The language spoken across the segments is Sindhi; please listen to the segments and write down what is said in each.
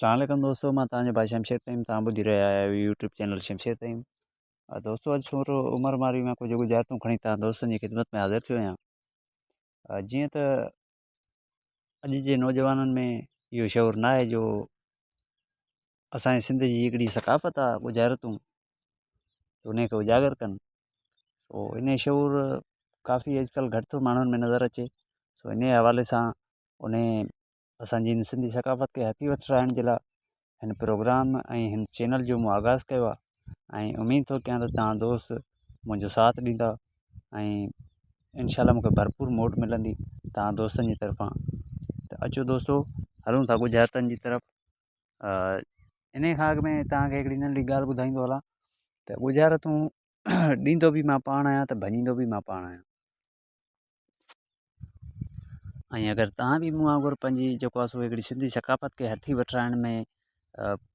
اسلام عليڪم دوستو مان توهان جو ڀائي شمشير فهيم توهان ٻڌي رهيا آهيو يوٽيوب چينل شمشير فهيم دوستو اڄ سورو عمر ماري مان ڪجهه ڳجهارتون کڻي توهان دوستن جي خدمت ۾ حاضر ٿيو آهيان جيئن ته اڄ جي نوجوانن ۾ اهو شعور نه آهي جو اسانجي سنڌ جي هڪڙي ثقافت آهي ڳجهارتون ان کي اجاگر ڪن سو ان شعور ڪافي اڄڪلهه گهٽ ٿو ماڻهن ۾ نظر اچي سو ان حوالي سان ان اسان جي هن سنڌي ثقافت کي هٿي وٺرائڻ جي لاء هن پروگرام ۽ هن چينل جو مون آغاز ڪيو آهي ۽ اميد ٿو ڪيان ته توهان دوست منهنجو ساٿ ڏيندا ۽ انشاء الله مونکي ڀرپور موٽ ملندي توهان دوستن جي طرفان ته اچو دوستو هلون ٿا ڳجهارتن جي طرف ان کان اڳ ۾ توهان کي هڪڙي ننڍي ڳالهه ٻڌائيندو هلان ته ڳجهارتون ڏيندو به مان پاڻ آهيان ته ڀڃيندو به مان پاڻ آهيان ۽ اگر توهان به مون وانگر پنهنجي جيڪو آهي سو هڪڙي سنڌي ثقافت کي هٿي وٺرائڻ ۾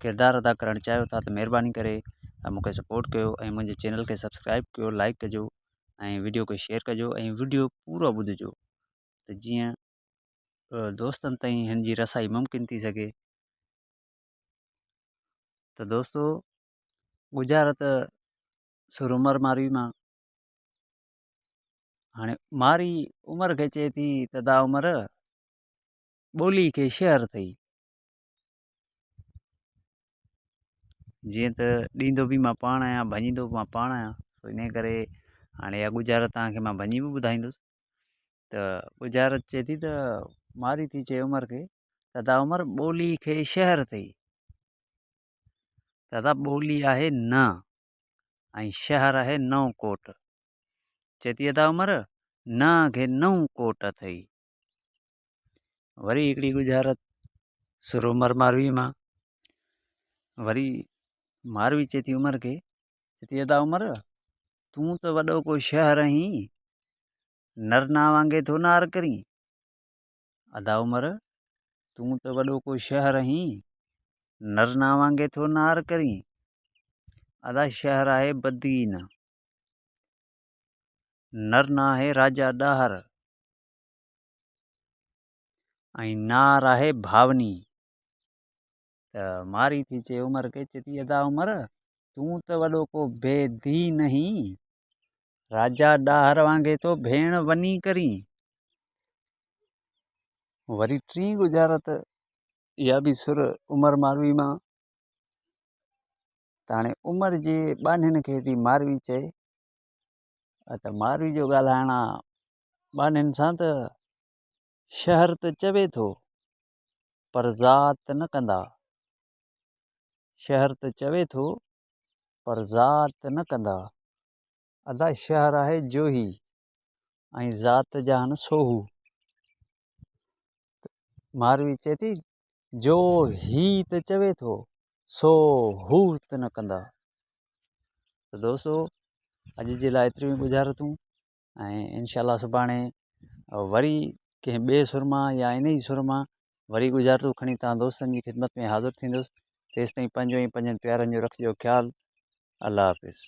ڪردار ادا ڪرڻ چاهيو ٿا ته مهرباني ڪري مون کي سپورٽ ڪيو ۽ منهنجي چينل کي سبسڪرائب ڪيو لائڪ ڪجو ۽ وڊيو کي شيئر ڪجو ۽ وڊيو پورو ٻڌجو ته جيئن دوستن تائين هن جي رسائي ممڪن ٿي سگهي ته دوستو ڳجهارت سر عمر ماروي مان هاڻي مارئي عمر کي چئي ٿي ته دا عمر ٻولي کي شهر اٿئي جيئن ته ڏيندو به مان پاڻ آهيان ڀڃيندو به مان پاڻ آهيان ان ڪري هاڻي اها ڳجهارت توهان کي مان ڀڃي به ٻڌائيندس ته ڳجهارت چئي ٿي ته مارئي ٿي چئي عمر کي ته دا عمر ٻولي کي شهر اٿئي دادا ٻولي آهي نه ۽ شهر آهي نئون ڪوٽ. چئي ٿي ادا عمر نه کي نئون ڪوٽ اٿئي. وري هڪڙي ڳجهارت سر عمر ماروي مان وري ماروي چئي ٿي عمر کي چئي ٿي ادا عمر تون ته وڏو ڪو شهر آهين نرنا وانگي ٿو نار ڪرين. ادا عمر تون ته وڏو ڪو شهر آهين نرنا وانگي ٿو نار ڪرين ادا شهر آهي بدين نرنا آهي راجا ڏاهر ۽ نار آهي ڀاوني ته ماري ٿي چئي عمر کي چئي ٿي ادا عمر تون ته وڏو ڪو بي دين آهين راجا ڏاهر وانگي ٿو ڀيڻ وني ڪرين. وري ٽين ڳجهارت اها به سر عمر ماروي مان ته هاڻي عمر جي ٻانهن کي ٿي ماروي چئي ته ماروي جو ڳالهائڻ آ ٻانهن سان ته شهر ته چوي ٿو پر ذات نه ڪندا شهر ته چوي ٿو پر ذات نه ڪندا ادا شهر آهي جوهي ۽ ذات جا آهن سوهو. ماروي چئي ٿي جو هي ته چوي ٿو سو هو ته نه ڪندا. ته دوستو اڄ جي لاء ايتريون ئي ڳجهارتون ۽ انشاء الله سڀاڻي وري ڪنهن ٻئي سر مان يا ان ئي سر مان وري ڳجهارتون کڻي توهان دوستن جي خدمت ۾ حاضر ٿيندس تيستائين پنهنجو ۽ پنهنجن پيارن جو رکجو خيال الله حافظ.